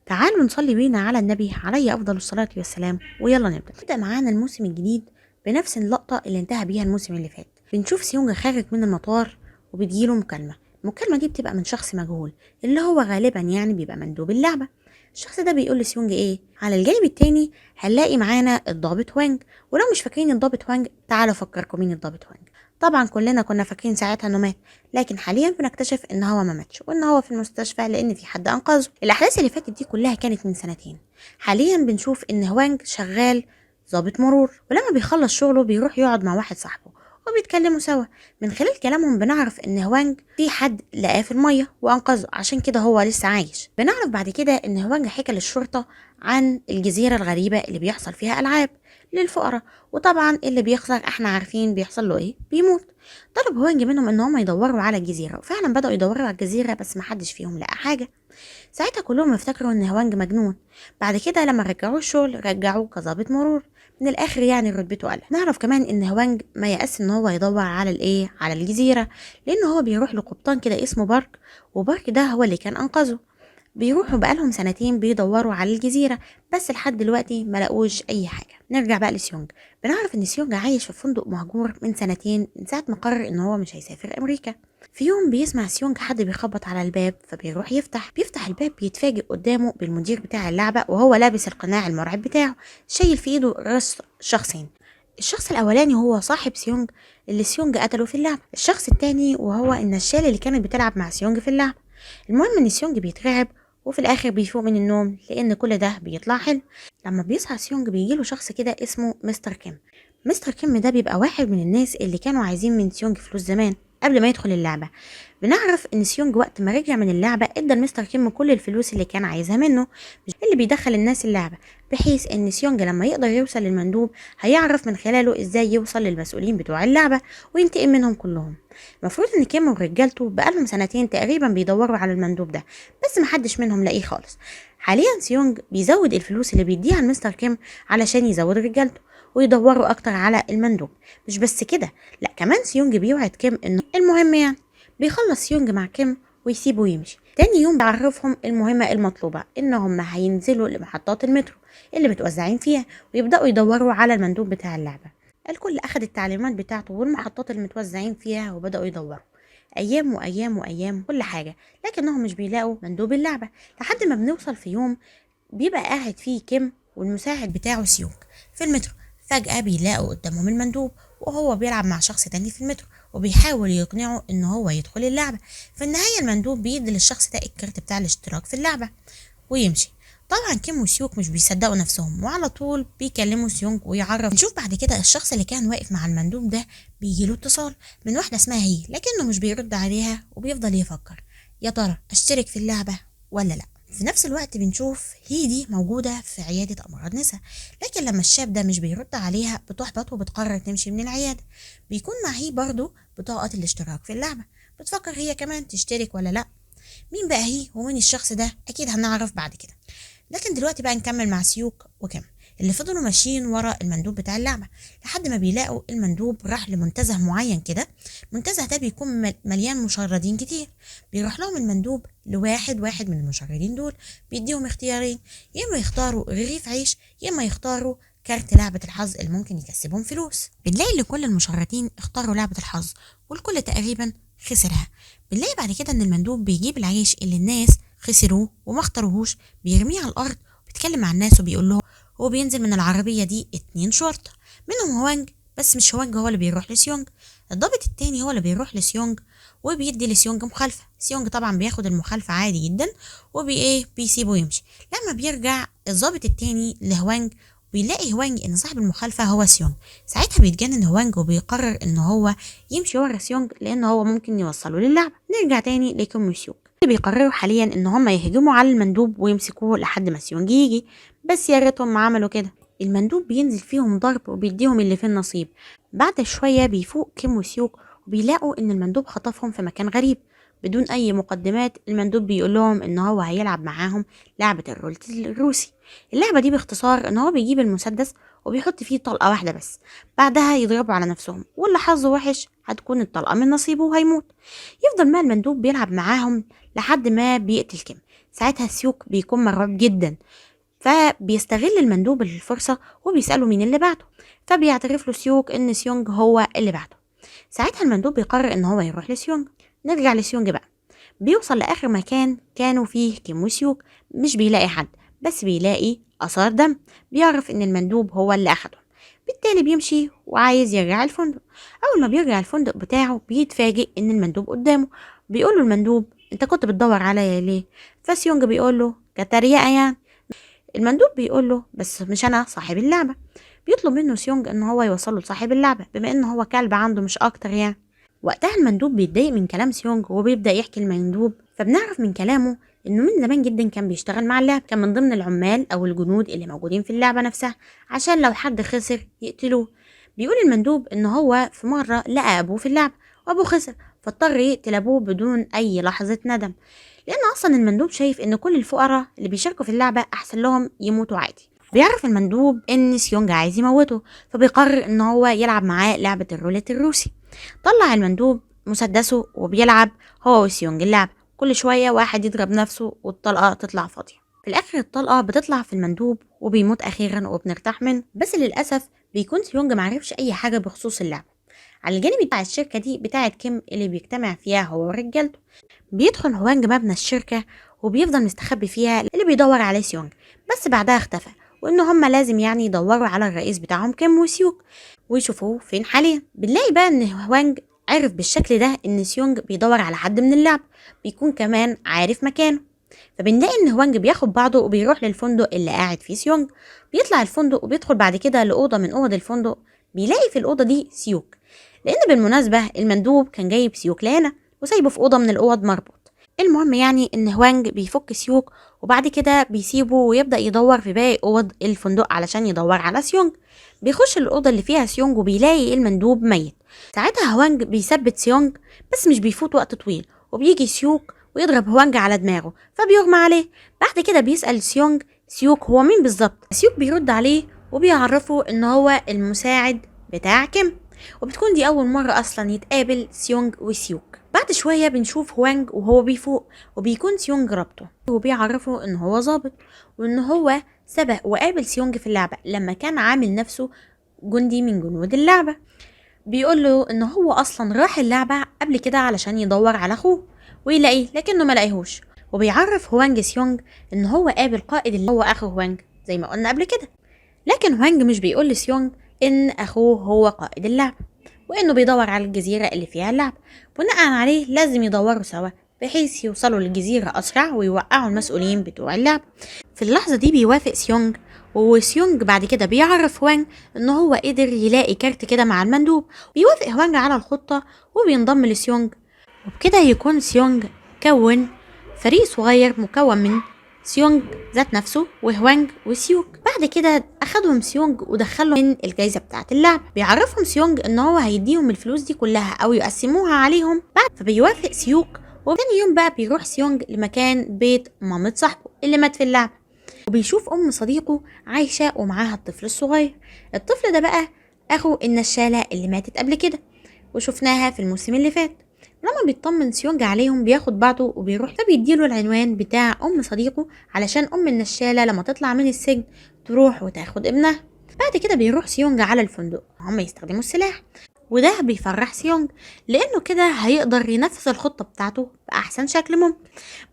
تعالوا نصلي بينا على النبي عليه أفضل الصلاة والسلام، ويلا نبدأ. نبدأ معانا الموسم الجديد بنفس اللقطة اللي انتهى بيها الموسم اللي فات. بنشوف سيونج خارج من المطار وبتجيله مكالمة. المكالمة دي بتبقى من شخص مجهول اللي هو غالبا يعني بيبقى مندوب اللعبة. الشخص ده بيقول لسيونج ايه؟ على الجانب التاني هنلاقي معانا الضابط وانج، ولو مش فاكرين الضابط وانج تعالوا افكركم مين الضابط وانج. طبعا كلنا كنا فاكرين ساعتها انه مات، لكن حاليا بنكتشف ان هو ما ماتش وان هو في المستشفى لان في حد انقذه. الاحداث اللي فاتت دي كلها كانت من سنتين. حاليا بنشوف ان هوانج شغال ضابط مرور، ولما بيخلص شغله بيروح يقعد مع واحد صاحبه وبيتكلموا سوا. من خلال كلامهم بنعرف ان هوانج في حد لقاه في المية وانقذه، عشان كده هو لسه عايش. بنعرف بعد كده ان هوانج حكى للشرطة عن الجزيرة الغريبة اللي بيحصل فيها العاب للفقراء، وطبعا اللي بيخسر احنا عارفين بيحصل له ايه، بيموت. طلب هوانج منهم ان هم يدوروا على الجزيرة، وفعلا بدأوا يدوروا على الجزيرة بس محدش فيهم لقى حاجة. ساعتها كلهم افتكروا ان هوانج مجنون. بعد كده لما رجعوه الشغل رجعوه كظابط مرور، من الاخر يعني رتبته قلت. نعرف كمان ان هوانج ما يأس ان هو يدور على الايه، على الجزيرة، لان هو بيروح لقبطان كده اسمه بارك، وبارك ده هو اللي كان انقذه. بيروحوا بقالهم سنتين بيدوروا على الجزيرة بس لحد دلوقتي ما لقوش اي حاجة. نرجع بقى لسيونج. بنعرف ان سيونج عايش في فندق مهجور من سنتين، من ساعة ما قرر ان هو مش هيسافر امريكا. في يوم بيسمع سيونج حد بيخبط على الباب، فبيروح يفتح. بيفتح الباب بيتفاجئ قدامه بالمدير بتاع اللعبة وهو لابس القناع المرعب بتاعه، شايل في ايده راس شخصين. الشخص الاولاني هو صاحب سيونج اللي سيونج قتله في اللعبة، الشخص التاني وهو النشال اللي كانت بتلعب مع سيونج في اللعبة. المهم ان سيونج بيترعب وفي الاخر بيفوق من النوم لان كل ده بيطلع حلو. لما بيصحى سيونج بيجيله شخص كده اسمه مستر كيم. مستر كيم ده بيبقى واحد من الناس اللي كانوا عايزين من سيونج فلوس زمان قبل ما يدخل اللعبة. بنعرف ان سيونج وقت ما رجع من اللعبة ادى لمستر كيم كل الفلوس اللي كان عايزها منه، اللي بيدخل الناس اللعبة، بحيث ان سيونج لما يقدر يوصل للمندوب هيعرف من خلاله ازاي يوصل للمسؤولين بتوع اللعبة وينتقم منهم كلهم. المفروض ان كيم ورجالته بقالهم سنتين تقريبا بيدوروا على المندوب ده بس محدش منهم لاقيه خالص. حاليا سيونج بيزود الفلوس اللي بيديها لمستر كيم علشان يزود رجالته ويدوروا اكتر على المندوب. مش بس كده، لا كمان سيونج بيوعد كيم انه المهم يعني بيخلص سيونج مع كيم ويسيبه يمشي. تاني يوم بيعرفهم المهمة المطلوبة، ان هم هينزلوا لمحطات المترو اللي متوزعين فيها ويبدأوا يدوروا على المندوب بتاع اللعبة. الكل اخد التعليمات بتاعته والمحطات اللي متوزعين فيها وبدأوا يدوروا ايام وايام وايام كل حاجة، لكنهم مش بيلاقوا مندوب اللعبة. لحد ما بنوصل في يوم بيبقى قاعد فيه كيم والمساعد بتاعه سيونج في المترو. فجأة بيلاقوا قدامهم المندوب وهو بيلعب مع شخص تاني في المترو وبيحاول يقنعه ان هو يدخل اللعبة. في النهاية المندوب بيدي للشخص ده الكارت بتاع الاشتراك في اللعبة ويمشي. طبعا كيم وسيوك مش بيصدقوا نفسهم وعلى طول بيكلموا سيونج ويعرف. نشوف بعد كده الشخص اللي كان واقف مع المندوب ده بيجيله اتصال من واحدة اسمها هي، لكنه مش بيرد عليها وبيفضل يفكر يا ترى اشترك في اللعبة ولا لا. في نفس الوقت بنشوف هيدي موجودة في عيادة أمراض نساء، لكن لما الشاب ده مش بيرد عليها بتحبط وبتقرر تمشي من العيادة. بيكون مع هي برضو بطاقة الاشتراك في اللعبة، بتفكر هي كمان تشترك ولا لا. مين بقى هي ومين الشخص ده؟ أكيد هنعرف بعد كده. لكن دلوقتي بقى نكمل مع سيوك وكيم اللي فضلوا ماشيين ورا المندوب بتاع اللعبة لحد ما بيلاقوا المندوب راح لمنتزه معين كده. المنتزه ده بيكون مليان مشردين كتير. بيروح لهم المندوب لواحد واحد من المشردين دول، بيديهم اختيارين، يا اما يختاروا رغيف عيش يا اما يختاروا كارت لعبة الحظ اللي ممكن يكسبهم فلوس. بنلاقي ان كل المشردين اختاروا لعبة الحظ والكل تقريبا خسرها. بنلاقي بعد كده ان المندوب بيجيب العيش اللي الناس خسروه وما اختاروهوش بيرميه على الارض وبيتكلم مع الناس وبيقول لهم. هو بينزل من العربية دي 2 شرطة منهم هوانج، بس مش هوانج هو اللي بيروح لسيونج، الضابط التاني هو اللي بيروح لسيونج وبيدي لسيونج مخالفة. سيونج طبعا بياخد المخالفة عادي جدا وبي ايه بيسيبه يمشي. لما بيرجع الضابط التاني لهوانج بيلاقي هوانج ان صاحب المخالفة هو سيونج. ساعتها بيتجنن هوانج وبيقرر ان هو يمشي ورا سيونج لان هو ممكن يوصله للعبة. نرجع تاني لكيم وسيوك اللي بيقرروا حاليا ان هم يهجموا على المندوب ويمسكوه لحد ما سيونج يجي، بس يا ريتهم ما عملوا كده. المندوب بينزل فيهم ضرب وبيديهم اللي في النصيب. بعد شوية بيفوق كيم وسيوك وبيلاقوا ان المندوب خطفهم في مكان غريب بدون اي مقدمات. المندوب بيقول لهم ان هو هيلعب معاهم لعبة الرولت الروسي. اللعبة دي باختصار ان هو بيجيب المسدس وبيحط فيه طلقة واحدة بس، بعدها يضربوا على نفسهم، واللي حظه وحش هتكون الطلقة من نصيبه وهيموت. يفضل ما المندوب بيلعب معاهم لحد ما بيقتل كيم. ساعتها سيوك بيكون مرعوب جدا، فبيستغل المندوب الفرصة وبيسأله مين اللي بعته، فبيعترف له سيوك ان سيونج هو اللي بعته. ساعتها المندوب بيقرر ان هو يروح لسيونج. نرجع لسيونج بقى، بيوصل لآخر مكان كانوا فيه كيم وسيوك، مش بيلاقي حد بس بيلاقي آثار دم، بيعرف ان المندوب هو اللي اخده، بالتالي بيمشي وعايز يرجع الفندق. اول ما بيرجع الفندق بتاعه بيتفاجئ ان المندوب قدامه، بيقول له المندوب انت كنت بتدور عليا ليه؟ فسيونج بيقول له كتريقة يعني. المندوب بيقول له بس مش انا صاحب اللعبة. بيطلب منه سيونج ان هو يوصله لصاحب اللعبة بما ان هو كلب عنده مش اكتر يعني. وقتها المندوب بيتضايق من كلام سيونج وبيبدأ يحكي المندوب، فبنعرف من كلامه انه من زمان جدا كان بيشتغل مع اللعبة، كان من ضمن العمال او الجنود اللي موجودين في اللعبة نفسها عشان لو حد خسر يقتلوه. بيقول المندوب ان هو في مرة لقى ابوه في اللعبة وابوه خسر، فاضطر يقتل ابوه بدون اي لحظة ندم، لان اصلا المندوب شايف ان كل الفقراء اللي بيشاركوا في اللعبة احسن لهم يموتوا عادي. بيعرف المندوب ان سيونج عايز يموته، فبيقرر ان هو يلعب معاه لعبة الروليت الروسي. طلع المندوب مسدسه وبيلعب هو وسيونج اللعبة، كل شوية واحد يضرب نفسه والطلقة تطلع فاضية. في الآخر الطلقة بتطلع في المندوب وبيموت أخيرا وبنرتاح منه، بس للأسف بيكون سيونج معرفش أي حاجة بخصوص اللعبة. على الجانب بتاع الشركة دي بتاعة كيم اللي بيجتمع فيها هو ورجالته، بيدخل هوانج مبنى الشركة وبيفضل مستخبي فيها اللي بيدور عليه سيونج، بس بعدها اختفى، وإن هما لازم يعني يدوروا على الرئيس بتاعهم كيم وسيوك ويشوفوه فين حاليا. بنلاقي بقى إن هوانج عرف بالشكل ده إن سيونج بيدور على حد من اللعب، بيكون كمان عارف مكانه. فبنلاقي إن هوانج بياخد بعضه وبيروح للفندق اللي قاعد فيه سيونج. بيطلع الفندق وبيدخل بعد كده لأوضة من أوض الفندق، بيلاقي في الأوضة دي سيوك، لأن بالمناسبة المندوب كان جايب سيوك لهنا وسايبه في أوضة من الأوض مربوط. المهم يعني إن هوانج بيفك سيوك وبعد كده بيسيبه ويبدأ يدور في باقي أوض الفندق علشان يدور على سيونج. بيخش الأوضة اللي فيها سيونج وبيلاقي المندوب ميت. ساعتها هوانج بيثبت سيونج، بس مش بيفوت وقت طويل وبيجي سيوك ويضرب هوانج على دماغه فبيغمى عليه. بعد كده بيسأل سيونج سيوك هو مين بالظبط. سيوك بيرد عليه وبيعرفه ان هو المساعد بتاع كيم، وبتكون دي اول مرة اصلا يتقابل سيونج وسيوك. بعد شوية بنشوف هوانج وهو بيفوق وبيكون سيونج رابطه وبيعرفه ان هو ظابط وان هو سبق وقابل سيونج في اللعبة لما كان عامل نفسه جندي من جنود اللعبة. بيقول له ان هو اصلا راح اللعبة قبل كده علشان يدور على اخوه ويلاقيه لكنه ما لاقيهوش. وبيعرف هوانج سيونج ان هو قابل قائد اللي هو اخو هوانج زي ما قلنا قبل كده، لكن هوانج مش بيقول لسيونج ان اخوه هو قائد اللعبة وانه بيدور على الجزيرة اللي فيها اللعبة، بناء عليه لازم يدوروا سوا بحيث يوصلوا للجزيرة اسرع ويوقعوا المسؤولين بتوع اللعبة. في اللحظة دي بيوافق سيونج، وسيونج بعد كده بيعرف هوانج ان هو قدر يلاقي كارت كده مع المندوب. بيوافق هوانج على الخطة وبينضم لسيونج، وبكده يكون سيونج كون فريق صغير مكون من سيونج ذات نفسه وهوانج وسيوك. بعد كده اخدهم سيونج ودخلهم من الجايزه بتاعه اللعب. بيعرفهم سيونج ان هو هيديهم الفلوس دي كلها او يقسموها عليهم بعد، فبيوافق سيوك. وتاني يوم بقى بيروح سيونج لمكان بيت مامة صاحبه اللي مات في اللعب، وبيشوف ام صديقه عايشه ومعاها الطفل الصغير. الطفل ده بقى اخو النشاله اللي ماتت قبل كده وشفناها في الموسم اللي فات. لما بيطمن سيونج عليهم بياخد بعضه وبيروح، فبيديله العنوان بتاع ام صديقه علشان ام النشاله لما تطلع من السجن تروح وتاخد ابنها. بعد كده بيروح سيونج على الفندق هم يستخدموا السلاح، وده بيفرح سيونج لانه كده هيقدر ينفذ الخطه بتاعته باحسن شكل ممكن.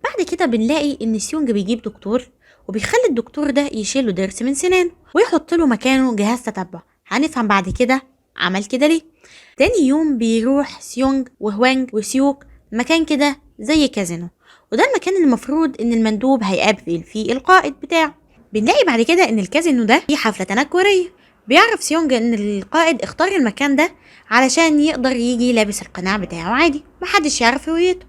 بعد كده بنلاقي ان سيونج بيجيب دكتور وبيخلي الدكتور ده يشيله ضرس من سنانه ويحط له مكانه جهاز تتبع، هنفهم بعد كده عمل كده ليه. تاني يوم بيروح سيونج وهوانج وسيوك مكان كده زي كازينو، وده المكان اللي المفروض ان المندوب هيقابل فيه القائد بتاعه. بنلاقي بعد كده ان الكازينو ده فيه حفلة تنكرية. بيعرف سيونج ان القائد اختار المكان ده علشان يقدر يجي لابس القناع بتاعه عادي محدش يعرف هويته.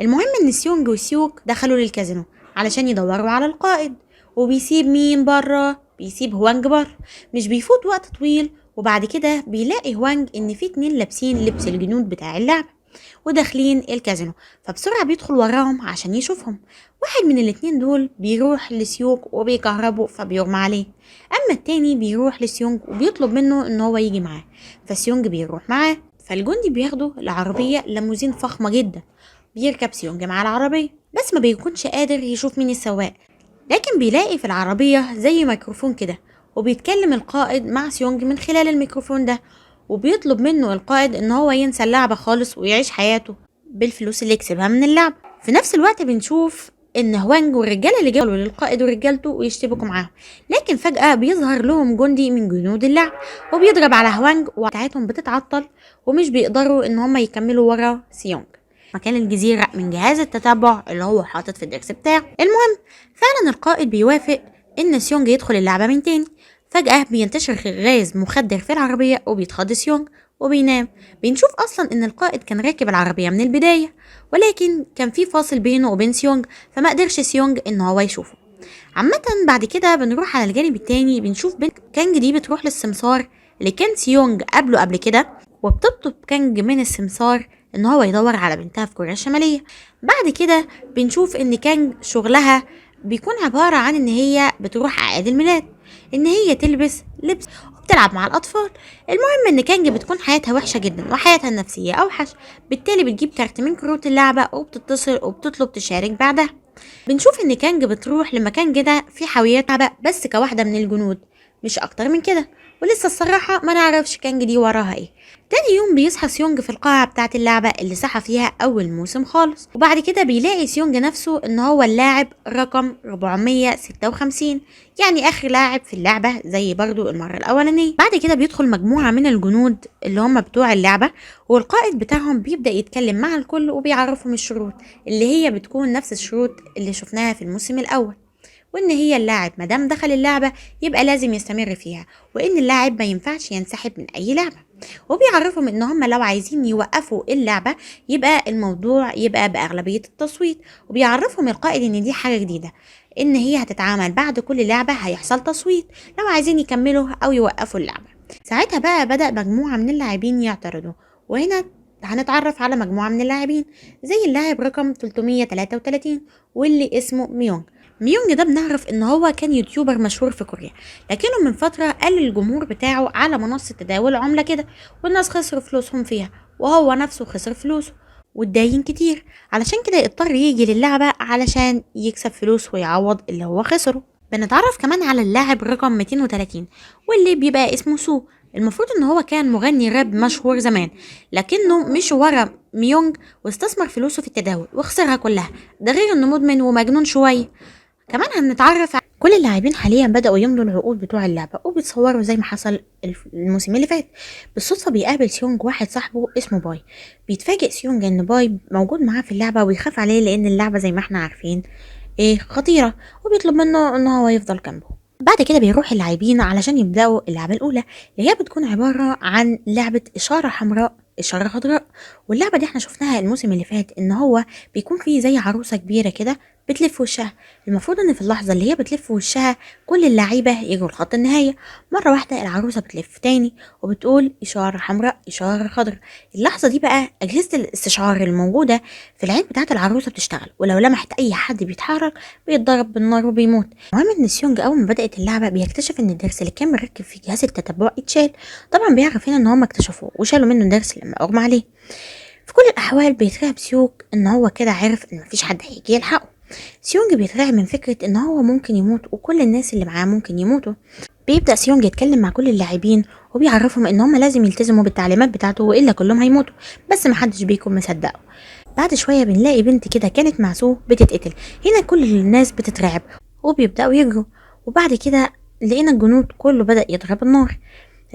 المهم ان سيونج وسيوك دخلوا للكازينو علشان يدوروا على القائد، وبيسيب مين بره؟ بيسيب هوانج بره. مش بيفوت وقت طويل وبعد كده بيلاقي هوانج ان في اتنين لابسين لبس الجنود بتاع اللعبة وداخلين الكازينو، فبسرعة بيدخل وراهم عشان يشوفهم. واحد من الاتنين دول بيروح لسيوك وبيكهربه فبيغمى عليه، اما التاني بيروح لسيونج وبيطلب منه ان هو يجي معاه، فسيونج بيروح معاه. فالجندي بياخده العربية ليموزين فخمة جدا، بيركب سيونج مع العربية. بس ما بيكونش قادر يشوف مين السواق، لكن بيلاقي في العربية زي ميكروفون كده، وبيتكلم القائد مع سيونج من خلال الميكروفون ده، وبيطلب منه القائد ان هو ينسى اللعبة خالص ويعيش حياته بالفلوس اللي يكسبها من اللعب. في نفس الوقت بنشوف ان هوانج والرجاله اللي جالوا للقائد ورجالته ويشتبكوا معاهم، لكن فجأة بيظهر لهم جندي من جنود اللعب وبيضرب على هوانج، وبتاعتهم بتتعطل ومش بيقدروا ان هم يكملوا ورا سيونج مكان الجزيرة من جهاز التتبع اللي هو حاطط في الدرس بتاعه. المهم فعلا القائد بيوافق ان سيونج يدخل اللعبة من تاني. فجأة بينتشر غاز مخدر في العربية وبيتخض سيونج وبينام. بنشوف اصلا ان القائد كان راكب العربية من البداية، ولكن كان في فاصل بينه وبين سيونج فما قدرش سيونج ان هو يشوفه. عامة بعد كده بنروح على الجانب التاني، بنشوف بنت كانج دي بتروح للسمسار اللي كان سيونج قابله قبل كده، وبتطلب كانج من السمسار ان هو يدور على بنتها في كوريا الشمالية. بعد كده بنشوف ان كانج شغلها بيكون عبارة عن ان هي بتروح اعياد الميلاد، ان هي تلبس لبس وبتلعب مع الاطفال. المهم ان كانج بتكون حياتها وحشة جدا وحياتها النفسية اوحش، بالتالي بتجيب كارت من كروت اللعبة وبتتصل وبتطلب تشارك بعدها. بنشوف ان كانج بتروح لمكان كده في حاويات لعبة بس كواحدة من الجنود، مش اكتر من كده، ولسه الصراحة ما نعرفش كانج دي وراها ايه. تاني يوم بيصحى سيونج في القاعة بتاعة اللعبة اللي صحى فيها أول موسم خالص، وبعد كده بيلاقي سيونج نفسه إن هو اللاعب رقم 456، يعني آخر لاعب في اللعبة زي برضو المرة الأولانية. بعد كده بيدخل مجموعة من الجنود اللي هم بتوع اللعبة، والقائد بتاعهم بيبدأ يتكلم مع الكل وبيعرفهم الشروط اللي هي بتكون نفس الشروط اللي شفناها في الموسم الأول، وإن هي اللاعب مادام دخل اللعبة يبقى لازم يستمر فيها، وإن اللاعب ما ينفعش ينسحب من أي لعبة. وبيعرفهم إن هم لو عايزين يوقفوا اللعبة يبقى الموضوع يبقى بأغلبية التصويت. وبيعرفهم القائد إن دي حاجة جديدة، إن هي هتتعمل بعد كل لعبة هيحصل تصويت لو عايزين يكملوا أو يوقفوا اللعبة. ساعتها بقى بدأ مجموعة من اللاعبين يعترضوا، وهنا هنتعرف على مجموعة من اللاعبين زي اللاعب رقم 333 واللي اسمه ميونج. ميونج ده بنعرف ان هو كان YouTuber مشهور في كوريا، لكنه من فترة قال للجمهور بتاعه على منصة تداول عملة كده، والناس خسروا فلوسهم فيها، وهو نفسه خسر فلوسه واتداين كتير، علشان كده اضطر يجي للعبة علشان يكسب فلوس ويعوض اللي هو خسره. بنتعرف كمان على اللاعب رقم 230 واللي بيبقى اسمه سو. المفروض ان هو كان مغني راب مشهور زمان، لكنه مش ورا ميونج واستثمر فلوسه في التداول وخسرها كلها، ده غير انه مدمن ومجنون شوية. كمان هنتعرف كل اللاعبين حاليا بدأوا يمضوا العقود بتوع اللعبة وبيتصوروا زي ما حصل الموسم اللي فات. بالصدفة بيقابل سيونج واحد صاحبه اسمه باي. بيتفاجئ سيونج ان باي موجود معاه في اللعبة ويخاف عليه لان اللعبة زي ما احنا عارفين ايه خطيرة، وبيطلب منه ان هو يفضل جنبه. بعد كده بيروح اللاعبين علشان يبدأوا اللعبة الأولى اللي هي بتكون عبارة عن لعبة إشارة حمراء إشارة خضراء. واللعبة دي احنا شفناها الموسم اللي فات ان هو بيكون فيه زي عروسة كبيرة كده بتلف وشها. المفروض ان في اللحظة اللي هي بتلف وشها كل اللعيبة يجوا لخط النهاية. مرة واحدة العروسة بتلف تاني وبتقول إشارة حمراء إشارة خضراء. اللحظة دي بقى أجهزة الاستشعار الموجودة في العين بتاعة العروسة بتشتغل، ولو لمحت أي حد بيتحرك بيتضرب بالنار وبيموت. المهم ان سيونج أول ما بدأت اللعبة بيكتشف ان الدرس اللي كان مركب في جهاز التتبع اتشال. طبعا بيعرف هنا ان هم اكتشفوه وشالوا منه الدرس لما أغمى عليه. في كل الأحوال بيترعب سيونج ان هو كده عرف ان مفيش حد هيجي يلحقه. سيونج بيترعب من فكرة ان هو ممكن يموت وكل الناس اللي معاه ممكن يموتوا. بيبدأ سيونج يتكلم مع كل اللاعبين وبيعرفهم ان هم لازم يلتزموا بالتعليمات بتاعته والا كلهم هيموتوا، بس محدش بيكون مصدقه. بعد شوية بنلاقي بنت كده كانت مع سو بتتقتل. هنا كل الناس بتترعب وبيبدأوا يجروا، وبعد كده لقينا الجنود كله بدأ يضرب النار،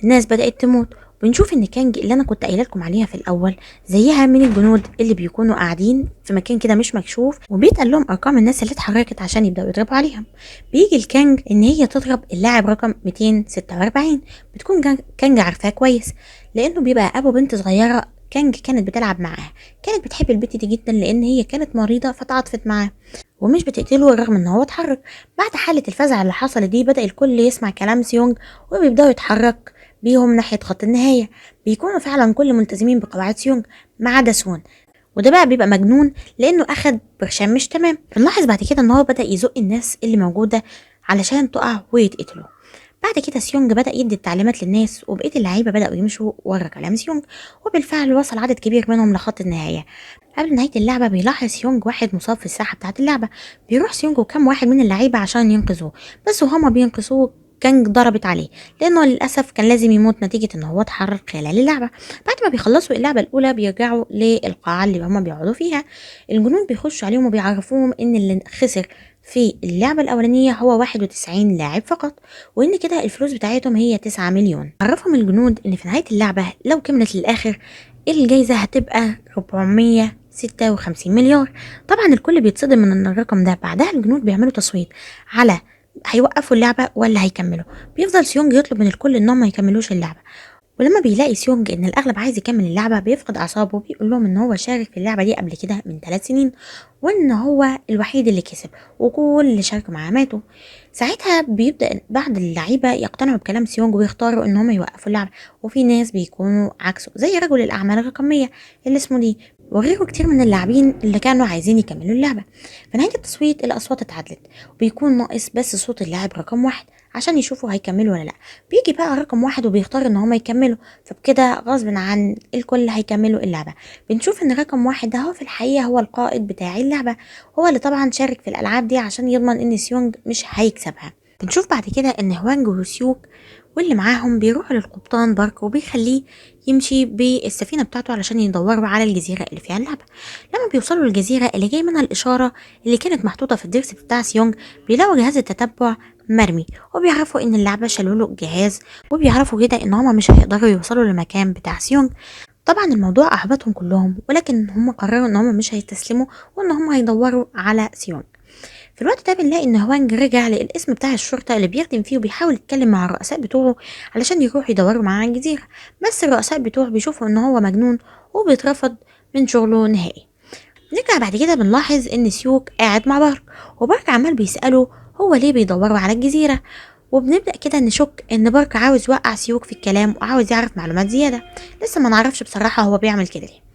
الناس بدأت تموت. بنشوف ان كانج اللي انا كنت قايله لكم عليها في الاول زيها من الجنود اللي بيكونوا قاعدين في مكان كده مش مكشوف، وبيتقال لهم ارقام الناس اللي اتحركت عشان يبداوا يضربوا عليها. بيجي الكانج ان هي تضرب اللاعب رقم 246، بتكون كانج عارفاه كويس لانه بيبقى ابو بنت صغيرة كانج كانت بتلعب معاها. كانت بتحب البنت دي جدا لان هي كانت مريضه فتعاطفت معاه ومش بتقتله رغم ان هو اتحرك. بعد حاله الفزع اللي حصلت دي بدا الكل يسمع كلام سيونج وبيبداوا يتحرك بيهم ناحية خط النهاية. بيكونوا فعلا كل ملتزمين بقواعد سيونج ما عدا سون، وده بقى بيبقى مجنون لانه اخد برشام مش تمام. بنلاحظ بعد كده ان هو بدأ يزق الناس اللي موجودة علشان تقع ويتقتلوا. بعد كده سيونج بدأ يدي التعليمات للناس، وبقية اللعيبة بدأوا يمشوا ورا كلام سيونج، وبالفعل وصل عدد كبير منهم لخط النهاية. قبل نهاية اللعبة بيلاحظ سيونج واحد مصاب في الساحة بتاعة اللعبة. بيروح سيونج وكم واحد من اللعيبة عشان ينقذوه، بس وهما بينقذوه كانج ضربت عليه، لانه للاسف كان لازم يموت نتيجة ان هو اتحرك خلال اللعبة. بعد ما بيخلصوا اللعبة الاولى بيرجعوا للقاعه اللي هما بيقعدوا فيها. الجنود بيخشوا عليهم وبيعرفوهم ان اللي خسر في اللعبة الاولانية هو 91 لاعب فقط، وان كده الفلوس بتاعتهم هي 9 مليون. عرفهم الجنود ان في نهاية اللعبة لو كملت للاخر الجايزة هتبقى 456 مليار. طبعا الكل بيتصدم من الرقم ده. بعدها الجنود بيعملوا تصويت على هيوقفوا اللعبة ولا هيكملوا. بيفضل سيونج يطلب من الكل انهم ما يكملوش اللعبة، ولما بيلاقي سيونج ان الاغلب عايز يكمل اللعبة بيفقد اعصابه وبيقول لهم ان هو شارك في اللعبة دي قبل كده من 3 سنين، وان هو الوحيد اللي كسب وكل اللي شاركوا معاه ماتوا. ساعتها بيبدأ بعض اللعيبة يقتنعوا بكلام سيونج ويختاروا ان هم يوقفوا اللعبة، وفي ناس بيكونوا عكسه زي رجل الاعمال الرقمية اللي اسمه دي وغيره كتير من اللاعبين اللي كانوا عايزين يكملوا اللعبة. في نهاية التصويت الأصوات اتعادلت، وبيكون ناقص بس صوت اللاعب رقم 1 عشان يشوفوا هيكملوا ولا لا. بيجي بقى رقم 1 وبيختار ان هما يكملوا، فبكده غصب عن الكل هيكملوا اللعبة. بنشوف ان رقم 1 ده هو في الحقيقة هو القائد بتاع اللعبة، هو اللي طبعا شارك في الألعاب دي عشان يضمن ان سيونج مش هيكسبها. بنشوف بعد كده ان هوانج وسيوك واللي معاهم بيروحوا للقبطان بارك وبيخليه يمشي بالسفينة بتاعته علشان يدوروا على الجزيرة اللي فيها اللعبة. لما بيوصلوا للجزيرة اللي جاي منها الإشارة اللي كانت محطوطة في الضرس بتاع سيونج بيلاقوا جهاز التتبع مرمي، وبيعرفوا ان اللعبة شالوا له الجهاز، وبيعرفوا كده ان هما مش هيقدروا يوصلوا للمكان بتاع سيونج. طبعا الموضوع احبطهم كلهم، ولكن هم قرروا ان هما مش هيستسلموا وان هما هيدوروا على سيونج. في الوقت ده بنلاقي ان هوانج رجع للاسم بتاع الشرطة اللي بيخدم فيه، وبيحاول يتكلم مع الرؤساء بتوعه علشان يروحوا يدوروا معاه على الجزيرة، بس الرؤساء بتوعه بيشوفوا ان هو مجنون وبيترفض من شغله نهائي. نرجع بعد كده بنلاحظ ان سيوك قاعد مع بارك، وبارك عمال بيسأله هو ليه بيدوروا على الجزيرة، وبنبدأ كده نشك ان بارك عاوز يوقع سيوك في الكلام وعاوز يعرف معلومات زيادة، لسه ما نعرفش بصراحة هو بيعمل كده ليه.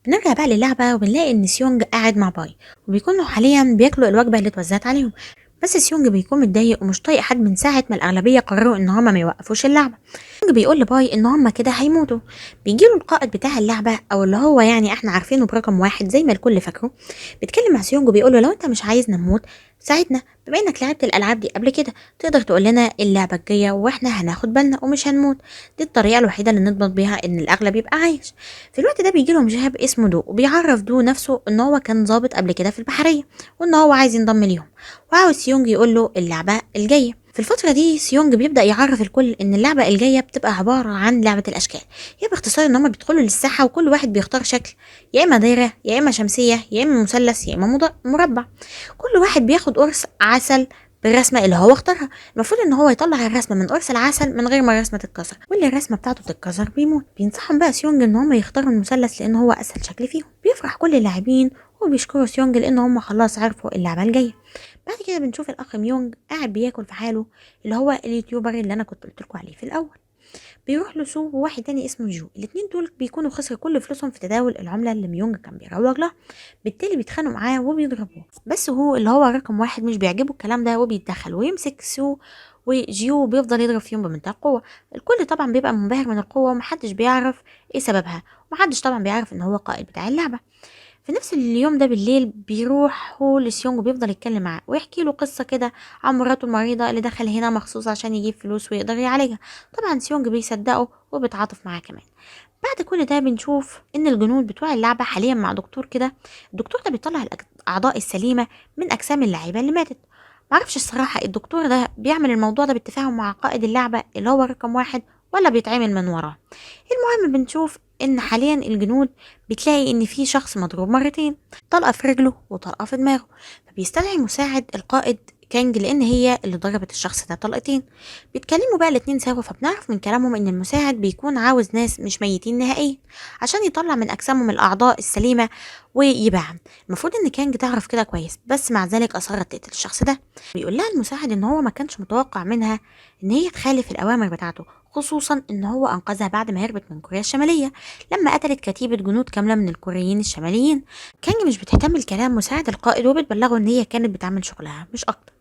بنرجع بقى للعبة وبنلاقي ان سيونج قاعد مع باي، وبيكونوا حاليا بياكلوا الوجبة اللي اتوزعت عليهم، بس سيونج بيكون متضايق ومش طايق حد من ساعة ما الأغلبية قرروا ان هما ما يوقفوش اللعبة. سيونج بيقول لباي ان هما كده هيموتوا. بيجيله القائد بتاع اللعبة او اللي هو يعني احنا عارفينه برقم 1 زي ما الكل فاكره، بيتكلم مع سيونج وبيقول له لو انت مش عايز نموت ساعدنا، بما انك لعبت الالعاب دي قبل كده تقدر تقول لنا اللعبة الجاية واحنا هناخد بالنا ومش هنموت، دي الطريقة الوحيدة اللي نضمن بيها ان الاغلب يبقى عايش. في الوقت ده بيجي لهم شهاب اسمه دو، وبيعرف دو نفسه ان هو كان ضابط قبل كده في البحرية وان هو عايز ينضم ليهم، وعاوز سيونج يقول له اللعبة الجاية. في الفترة دي سيونج بيبدأ يعرف الكل ان اللعبة الجاية بتبقى عبارة عن لعبة الاشكال، هي باختصار ان هما بيدخلوا للساحة وكل واحد بيختار شكل، يا اما دايرة يا اما شمسية يا اما مثلث يا اما مربع. كل واحد بياخد قرص عسل بالرسمة اللي هو اختارها، المفروض ان هو يطلع الرسمة من قرص العسل من غير ما الرسمة تتكسر، واللي الرسمة بتاعته تتكسر بيموت. بينصحهم بقى سيونج ان هما يختاروا المثلث لان هو اسهل شكل فيهم. بيفرح كل اللاعبين وبيشكروا سيونج لان هم خلاص عرفوا اللعبة الجاية. بعد كده بنشوف الاخ ميونج قاعد بياكل في حاله، اللي هو ال YouTuber اللي انا كنت قلت لكم عليه في الاول. بيروح له سو وواحد تاني اسمه جو، الاتنين دول بيكونوا خسروا كل فلوسهم في تداول العملة اللي ميونج كان بيروج لها، بالتالي بيتخانقوا معاه وبيضربوه. بس هو اللي هو رقم 1 مش بيعجبه الكلام ده وبيتدخل ويمسك سو وجيو وبيفضل يضرب فيهم بمنتهى القوة. الكل طبعا بيبقى منبهر من القوة ومحدش بيعرف ايه سببها، ومحدش طبعا بيعرف ان هو قائد بتاع اللعبة. في نفس اليوم ده بالليل بيروح هو لسيونج وبيفضل يتكلم معاه ويحكي له قصة كده عن مراته المريضة اللي دخل هنا مخصوص عشان يجيب فلوس ويقدر يعالجها. طبعا سيونج بيصدقه وبيتعاطف معاه كمان. بعد كل ده بنشوف ان الجنود بتوع اللعبة حاليا مع دكتور كده، الدكتور ده بيطلع الاعضاء السليمة من اجسام اللعيبة اللي ماتت. معرفش الصراحة الدكتور ده بيعمل الموضوع ده بالتفاهم مع قائد اللعبة اللي هو رقم 1 ولا بيتعمل من وراه. المهم بنشوف ان حاليا الجنود بتلاقي ان في شخص مضروب مرتين، طلقه في رجله وطلقه في دماغه، فبيستدعي مساعد القائد كانج لان هي اللي ضربت الشخص ده طلقتين. بيتكلموا بقى الاتنين سوا، فبنعرف من كلامهم ان المساعد بيكون عاوز ناس مش ميتين نهائيا عشان يطلع من اجسامهم الاعضاء السليمة ويبيعها. المفروض ان كانج تعرف كده كويس، بس مع ذلك اصرت تقتل الشخص ده. بيقول لها المساعد ان هو ما كانش متوقع منها ان هي تخالف الاوامر بتاعته، خصوصا ان هو انقذها بعد ما هربت من كوريا الشمالية لما قتلت كتيبة جنود كاملة من الكوريين الشماليين. كانج مش بتهتم لكلام مساعد القائد وبتبلغه ان هي كانت بتعمل شغلها مش اكتر.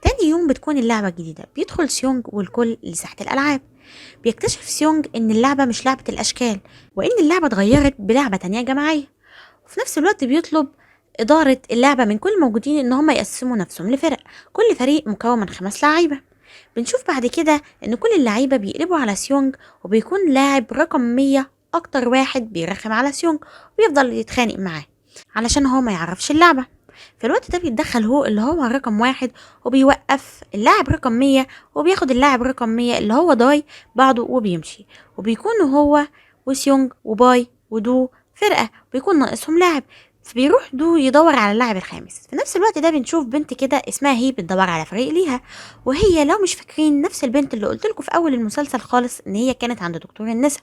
تاني يوم بتكون اللعبة الجديدة، بيدخل سيونج والكل لساحة الألعاب. بيكتشف سيونج إن اللعبة مش لعبة الأشكال، وإن اللعبة اتغيرت بلعبة تانية جماعية. وفي نفس الوقت بيطلب إدارة اللعبة من كل الموجودين إن هم يقسموا نفسهم لفرق، كل فريق مكون من 5 لعيبة. بنشوف بعد كده إن كل اللعيبة بيقلبوا على سيونج، وبيكون لاعب رقم 100 أكتر واحد بيرخم على سيونج وبيفضل يتخانق معاه علشان هو ما يعرفش اللعبة. في الوقت ده بيتدخل هو اللي هو رقم 1 وبيوقف اللاعب رقم 100، وبياخد اللاعب رقم 100 اللي هو داي بعده وبيمشي، وبيكونوا هو وسيونج وباي ودو فرقة، بيكون ناقصهم لاعب، فبيروح دو يدور على اللاعب الخامس. في نفس الوقت ده بنشوف بنت كده اسمها هي بتدور على فريق ليها، وهي لو مش فاكرين نفس البنت اللي قلت لكم في اول المسلسل خالص ان هي كانت عند دكتور النساء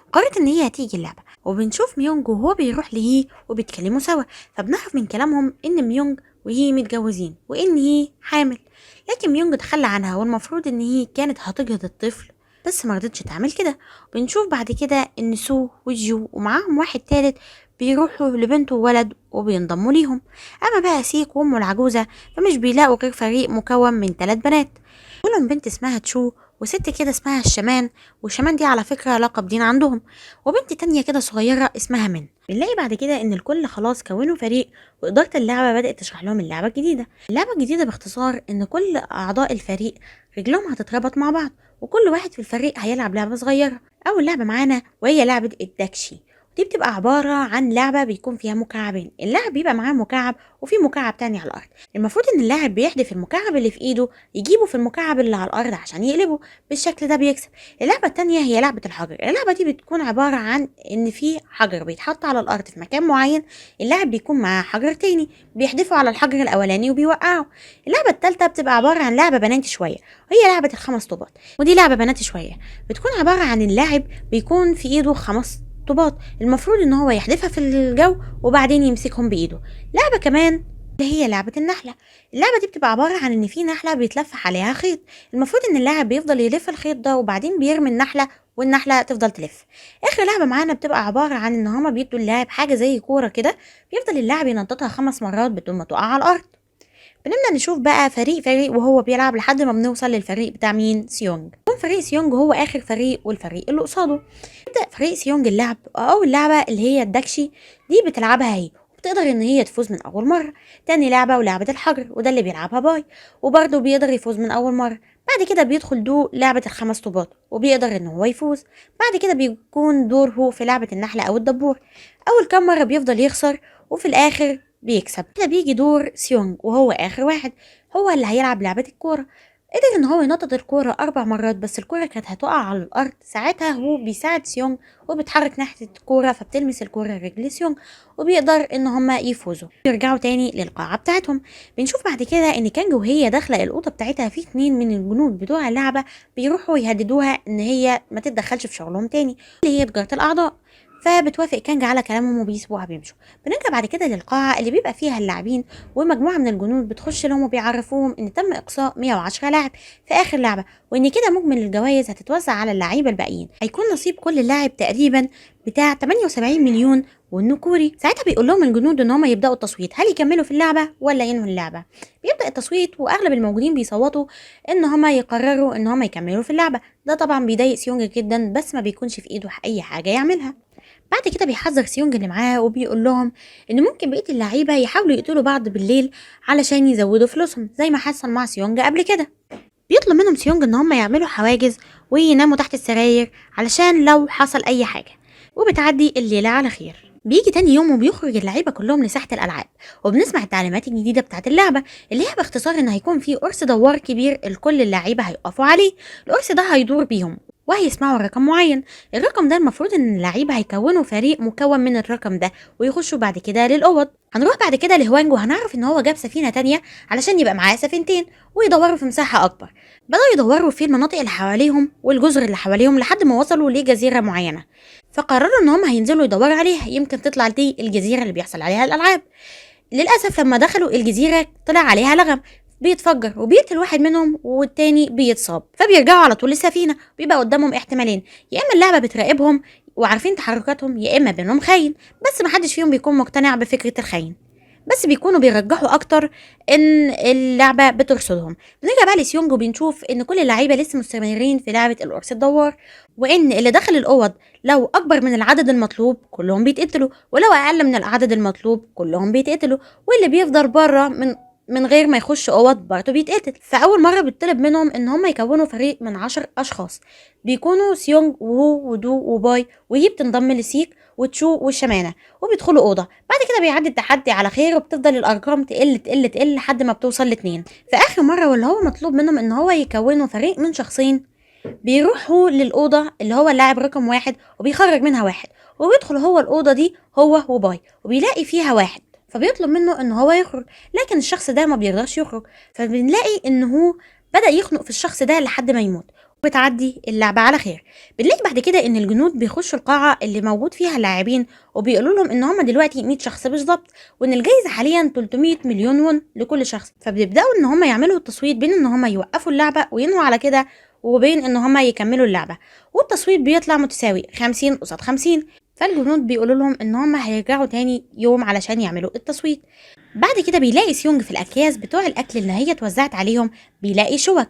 وقررت ان هي هتيجي اللعبة. وبنشوف ميونج وهو بيروح لهي وبيتكلموا سوا، فبنعرف من كلامهم ان ميونج وهي متجوزين وان هي حامل، لكن ميونج تخلى عنها والمفروض ان هي كانت هتجهض الطفل بس ما رضتش تعمل كده. بنشوف بعد كده ان سو وجيو ومعاهم واحد تالت بيروحوا لبنت وولد وبينضموا ليهم. اما بقى سيك وامه العجوزة فمش بيلاقوا غير فريق مكون من 3 بنات، كلهم بنت اسمها تشو وست كده اسمها الشمان، والشمان دي على فكرة لقب دين عندهم، وبنت تانية كده صغيرة اسمها من. بنلاقي بعد كده ان الكل خلاص كونوا فريق، وإدارة اللعبة بدأت تشرح لهم اللعبة الجديدة. اللعبة الجديدة باختصار ان كل أعضاء الفريق رجلهم هتتربط مع بعض، وكل واحد في الفريق هيلعب لعبة صغيرة. أول لعبة معانا وهي لعبة الدكشي، دي بتبقى عبارة عن لعبة بيكون فيها مكعبين، اللاعب بيبقى معاه مكعب وفي مكعب تاني على الأرض. المفروض إن اللاعب بيحدف المكعب اللي في إيده يجيبه في المكعب اللي على الأرض عشان يقلبه، بالشكل ده بيكسب. اللعبة التانية هي لعبة الحجر، اللعبة دي بتكون عبارة عن إن في حجر بيتحط على الأرض في مكان معين، اللاعب بيكون معاه حجر تاني بيحدفه على الحجر الأولاني وبيوقعه. اللعبة التالتة بتبقى عبارة عن لعبة بنات شوية، وهي لعبة الخمس طوبات، ودي لعبة بنات شوية بتكون عبارة عن اللاعب بيكون في إيده 5 طوبات، المفروض ان هو يحدفها في الجو وبعدين يمسكهم بايده. لعبة كمان اللي هي لعبة النحلة، اللعبة دي بتبقى عبارة عن ان في نحلة بيتلف عليها خيط، المفروض ان اللاعب بيفضل يلف الخيط ده وبعدين بيرمي النحلة والنحلة تفضل تلف. اخر لعبة معانا بتبقى عبارة عن ان هما بيدوا اللاعب حاجة زي كورة كده، بيفضل اللاعب ينططها 5 مرات بدون ما تقع على الارض. بنبدأ نشوف بقى فريق فريق وهو بيلعب لحد ما بنوصل للفريق بتاع مين؟ سيونج. يكون فريق سيونج هو آخر فريق والفريق اللي قصاده. يبدأ فريق سيونج اللعب، أول لعبة اللي هي الدكشي دي بتلعبها هي وبتقدر إن هي تفوز من أول مرة. تاني لعبة ولعبة الحجر وده اللي بيلعبها باي وبرضه بيقدر يفوز من أول مرة. بعد كده بيدخل دو لعبة الخمس طوبات وبيقدر إن هو يفوز. بعد كده بيكون دور هو في لعبة النحلة أو الدبور، أول كام مرة بيفضل يخسر وفي الآخر بيكسب. كده بيجي دور سيونج وهو آخر واحد، هو اللي هيلعب لعبة الكورة. قدر إن هو ينطط الكورة 4 مرات بس الكورة كانت هتقع على الأرض. ساعتها هو بيساعد سيونج وبيتحرك ناحية الكورة فبتلمس الكورة رجل سيونج وبيقدر إن هما يفوزوا. بيرجعوا تاني للقاعة بتاعتهم. بنشوف بعد كده إن كانج وهي داخلة الأوضة بتاعتها في 2 من الجنود بتوع اللعبة بيروحوا يهددوها إن هي ما تتدخلش في شغلهم تاني اللي هي تجارة الأعضاء، فبتوافق كانج على كلامهم وبيسيبوها بيمشوا. بنرجع بعد كده للقاعة اللي بيبقى فيها اللاعبين ومجموعة من الجنود بتخش لهم وبيعرفوهم ان تم اقصاء 110 لاعب في اخر لعبة، وان كده مجمل الجوائز هتتوزع على اللعيبة الباقيين، هيكون نصيب كل لاعب تقريبا بتاع 78 مليون والنكوري. ساعتها بيقول لهم الجنود ان هم يبداوا التصويت، هل يكملوا في اللعبة ولا ينهوا اللعبة. بيبدا التصويت واغلب الموجودين بيصوتوا ان هم يقرروا ان هم يكملوا في اللعبة. ده طبعا بيضايق سيونج جدا بس ما بيكونش في ايده اي حاجة يعملها. بعد كده بيحذر سيونج اللي معاه وبيقول لهم ان ممكن بقية اللعيبة يحاولوا يقتلوا بعض بالليل علشان يزودوا فلوسهم زي ما حصل مع سيونج قبل كده. بيطلب منهم سيونج ان هم يعملوا حواجز ويناموا تحت السراير علشان لو حصل اي حاجة. وبتعدي الليلة على خير. بيجي تاني يوم وبيخرج اللعيبة كلهم لساحه الالعاب وبنسمع التعليمات الجديدة بتاعه اللعبة اللي هي باختصار ان هيكون في قرص دوار كبير الكل اللعيبة هيقفوا عليه، القرص ده هيدور بيهم وهيسمعوا رقم معين، الرقم ده المفروض ان اللعيبة هيكونوا فريق مكون من الرقم ده ويخشوا بعد كده للاوض. هنروح بعد كده لهوانج وهنعرف ان هو جاب سفينة تانية علشان يبقى معاه سفينتين ويدوروا في مساحة اكبر. بدأوا يدوروا في المناطق اللي حواليهم والجزر اللي حواليهم لحد ما وصلوا لجزيرة معينة، فقرروا ان هم هينزلوا يدوروا عليها يمكن تطلع دي الجزيرة اللي بيحصل عليها الالعاب. للاسف لما دخلوا الجزيرة طلع عليها لغم بيتفجر وبيقتل واحد منهم والتاني بيتصاب، فبيرجعوا على طول للسفينه. بيبقى قدامهم احتمالين، يا اما اللعبة بتراقبهم وعارفين تحركاتهم يا اما بينهم خاين، بس محدش فيهم بيكون مقتنع بفكره الخاين. بس بيكونوا بيرجحوا اكتر ان اللعبة بترصدهم. بنرجع بقى لسيونج وبنشوف ان كل اللعيبة لسه مستمرين في لعبه القرص الدوار، وان اللي دخل الاوض لو اكبر من العدد المطلوب كلهم بيتقتلوا، ولو اقل من العدد المطلوب كلهم بيتقتلوا، واللي بيفضل بره من غير ما يخش اوض برضه بيتقتل. فاول مرة بيطلب منهم ان هم يكونوا فريق من 10 اشخاص، بيكونوا سيونج وهو ودو وباي، وهي بتنضم لسيك وتشو والشمانه، وبيدخلوا اوضة. بعد كده بيعدي التحدي على خير، وبتفضل الارقام تقل تقل تقل لحد ما بتوصل ل2. في اخر مرة واللي هو مطلوب منهم ان هو يكونوا فريق من شخصين، بيروحوا للاوضه اللي هو اللاعب رقم 1 وبيخرج منها 1، وبيدخل هو الاوضة دي هو وباي وبيلاقي فيها 1، فبيطلب منه ان هو يخرج، لكن الشخص ده ما بيرضاش يخرج، فبنلاقي ان هو بدأ يخنق في الشخص ده لحد ما يموت، وبتعدي اللعبة على خير. بنلاقي بعد كده ان الجنود بيخشوا القاعة اللي موجود فيها اللاعبين، وبيقولوا لهم ان هم دلوقتي 100 شخص بالظبط، وان الجايزة حاليا 300 مليون وون لكل شخص. فبيبدأوا ان هم يعملوا التصويت بين ان هم يوقفوا اللعبة وينهوا على كده، وبين ان هم يكملوا اللعبة، والتصويت بيطلع متساوي 50 قصاد 50. فالجنود بيقولوا لهم ان هم هيرجعوا تاني يوم علشان يعملوا التصويت. بعد كده بيلاقي سيونج في الاكياس بتوع الاكل اللي هي اتوزعت عليهم بيلاقي شوك،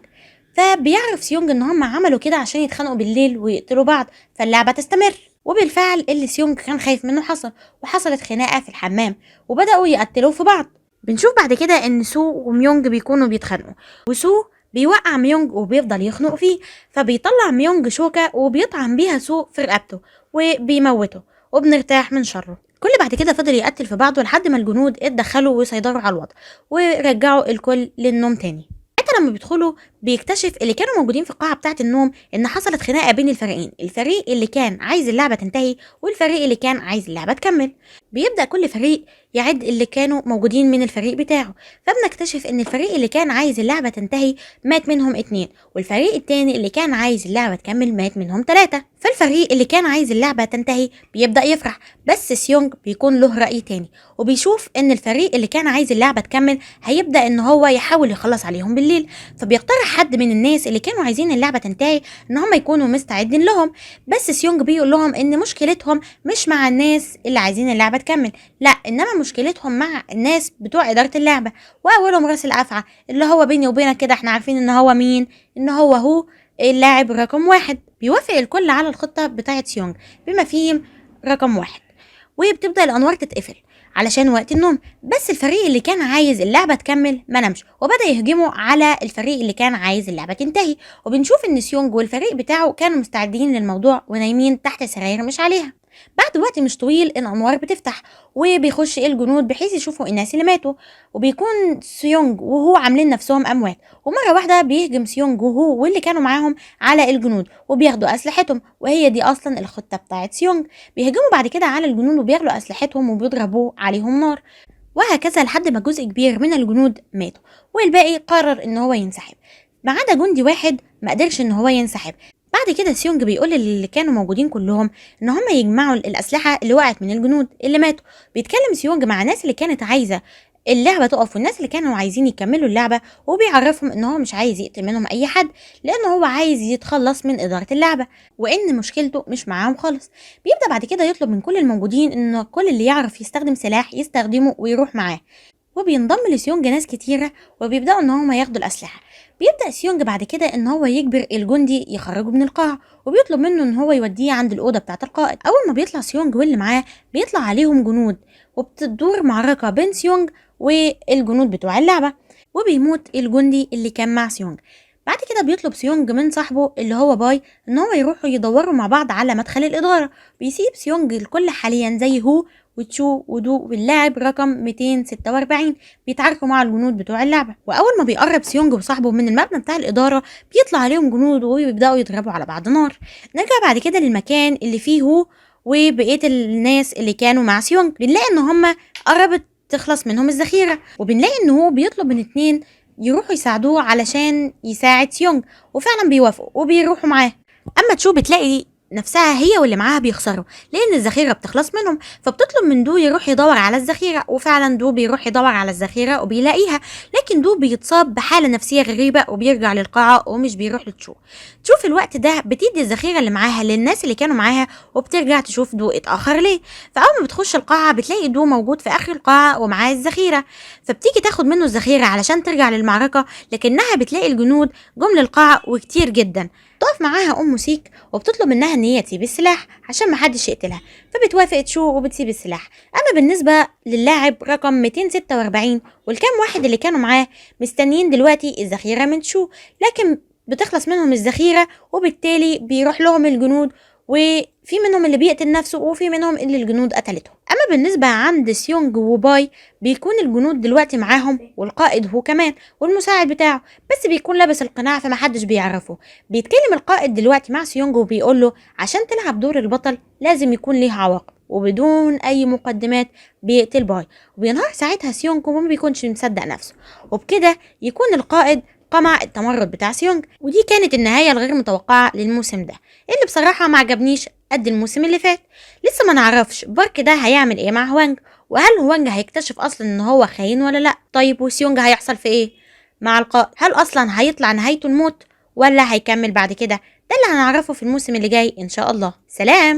فبيعرف سيونج ان هم عملوا كده عشان يتخانقوا بالليل ويقتلوا بعض، فاللعبة تستمر. وبالفعل اللي سيونج كان خايف منه حصل، وحصلت خناقة في الحمام وبدأوا يقتلوا في بعض. بنشوف بعد كده ان سو وميونج بيكونوا بيتخانقوا، وسو بيوقع ميونج وبيفضل يخنق فيه، فبيطلع ميونج شوكة وبيطعن بيها سو في رقبته وبيموته، وبنرتاح من شره. كل بعد كده فضل يقتل في بعضه لحد ما الجنود اتدخلوا وسيطروا على الوضع ورجعوا الكل للنوم تاني. حتى لما بيدخلوا بيكتشف اللي كانوا موجودين في القاعة بتاعة النوم ان حصلت خناقة بين الفريقين، الفريق اللي كان عايز اللعبة تنتهي والفريق اللي كان عايز اللعبة تكمل. بيبدأ كل فريق يعد اللي كانوا موجودين من الفريق بتاعه، فبنكتشف ان الفريق اللي كان عايز اللعبة تنتهي مات منهم 2، والفريق التاني اللي كان عايز اللعبة تكمل مات منهم 3. فالفريق اللي كان عايز اللعبة تنتهي بيبدأ يفرح، بس سيونج بيكون له رأي تاني، وبيشوف ان الفريق اللي كان عايز اللعبة تكمل هيبدأ ان هو يحاول يخلص عليهم بالليل، فبيقترح حد من الناس اللي كانوا عايزين اللعبة تنتهي ان هم يكونوا مستعدين لهم. بس سيونج بيقول لهم ان مشكلتهم مش مع الناس اللي عايزين اللعبة تكمل، لا، انما مشكلتهم مع الناس بتوع إدارة اللعبة، وأولهم راس الأفعى اللي هو بيني وبينك كده احنا عارفين ان هو مين، ان هو اللاعب رقم 1. بيوافق الكل على الخطة بتاعة سيونج بما فيهم رقم 1، وبتبدأ الأنوار تتقفل علشان وقت النوم. بس الفريق اللي كان عايز اللعبة تكمل ما نامش، وبدأ يهجموا على الفريق اللي كان عايز اللعبة تنتهي. وبنشوف ان سيونج والفريق بتاعه كانوا مستعدين للموضوع ونايمين تحت سراير مش عليها. بعد وقت مش طويل الأنوار بتفتح وبيخش الجنود بحيث يشوفوا الناس اللي ماتوا، وبيكون سيونج وهو عاملين نفسهم أموات. ومرة واحدة بيهجم سيونج وهو واللي كانوا معاهم على الجنود وبياخدوا أسلحتهم، وهي دي أصلا الخطة بتاعت سيونج. بيهجموا بعد كده على الجنود وبياخدوا أسلحتهم وبيضربوا عليهم نار، وهكذا لحد ما جزء كبير من الجنود ماتوا، والباقي قرر إن هو ينسحب، ما عدا جندي واحد ما قدرش إن هو ينسحب. بعد كده سيونج بيقول للي كانوا موجودين كلهم ان هم يجمعوا الاسلحة اللي وقعت من الجنود اللي ماتوا. بيتكلم سيونج مع الناس اللي كانت عايزه اللعبة تقف والناس اللي كانوا عايزين يكملوا اللعبة، وبيعرفهم ان هو مش عايز يقتل منهم اي حد لان هو عايز يتخلص من ادارة اللعبة وان مشكلته مش معاهم خالص. بيبدا بعد كده يطلب من كل الموجودين ان كل اللي يعرف يستخدم سلاح يستخدمه ويروح معاه، وبينضم لسيونج ناس كتيرة وبيبداوا ان هم ياخدوا الاسلحة. بيبدأ سيونج بعد كده ان هو يجبر الجندي يخرجه من القاعة، وبيطلب منه ان هو يوديه عند الأوضة بتاعة القائد. أول ما بيطلع سيونج واللي معاه بيطلع عليهم جنود، وبتدور معركة بين سيونج والجنود بتوع اللعبة، وبيموت الجندي اللي كان مع سيونج. بعد كده بيطلب سيونج من صاحبه اللي هو باي ان هو يروحوا يدوروا مع بعض على مدخل الإدارة. بيسيب سيونج الكل حاليا زي هو وتشو ودو واللاعب رقم 246 بيتعاركوا مع الجنود بتوع اللعبة. وأول ما بيقرب سيونج وصاحبه من المبنى بتاع الإدارة بيطلع عليهم جنود وبيبدأوا يضربوا على بعض نار. نرجع بعد كده للمكان اللي فيه هو وبقية الناس اللي كانوا مع سيونج، بنلاقي إن هما قربت تخلص منهم الذخيرة، وبنلاقي إن هو بيطلب من 2 يروحوا يساعدوه علشان يساعد سيونج، وفعلا بيوافقوا وبيروحوا معاه. أما تشو بتلاقي نفسها هي واللي معاها بيخسروا لان الذخيره بتخلص منهم، فبتطلب من دو يروح يدور على الذخيره، وفعلا دو بيروح يدور على الذخيره وبيلاقيها، لكن دو بيتصاب بحاله نفسية غريبة وبيرجع للقاعه ومش بيروح لتشو. تشو في الوقت ده بتدي الذخيره اللي معاها للناس اللي كانوا معاها، وبترجع تشوف دو اتاخر ليه. فاول ما بتخش القاعة بتلاقي دو موجود في اخر القاعة ومعاه الذخيره، فبتيجي تاخد منه الذخيره علشان ترجع للمعركة، لكنها بتلاقي الجنود جم للقاعه وكتير جدا. تقف معاها ام سيك وبتطلب منها ان هي تسيب السلاح عشان محدش يقتلها، فبتوافق تشو وبتسيب السلاح. اما بالنسبة للاعب رقم 246 والكام واحد اللي كانوا معاه مستنيين دلوقتي الذخيره من تشو، لكن بتخلص منهم الذخيره، وبالتالي بيروح لهم الجنود، وفي منهم اللي بيقتل نفسه وفي منهم اللي الجنود قتلته. اما بالنسبة عند سيونج وباي بيكون الجنود دلوقتي معاهم، والقائد هو كمان والمساعد بتاعه، بس بيكون لابس القناع فمحدش بيعرفه. بيتكلم القائد دلوقتي مع سيونج وبيقول له عشان تلعب دور البطل لازم يكون ليه عواقب، وبدون اي مقدمات بيقتل باي، وبينهار ساعتها سيونج وما بيكونش مصدق نفسه، وبكده يكون القائد قمع التمرد بتاع سيونج. ودي كانت النهاية الغير متوقعة للموسم ده، اللي بصراحة ما عجبنيش قد الموسم اللي فات. لسه ما نعرفش بارك ده هيعمل ايه مع هوانج، وهل هوانج هيكتشف اصلا ان هو خاين ولا لا؟ طيب وسيونج هيحصل في ايه مع القائد؟ هل اصلا هيطلع نهايته الموت ولا هيكمل بعد كده؟ ده اللي هنعرفه في الموسم اللي جاي ان شاء الله. سلام.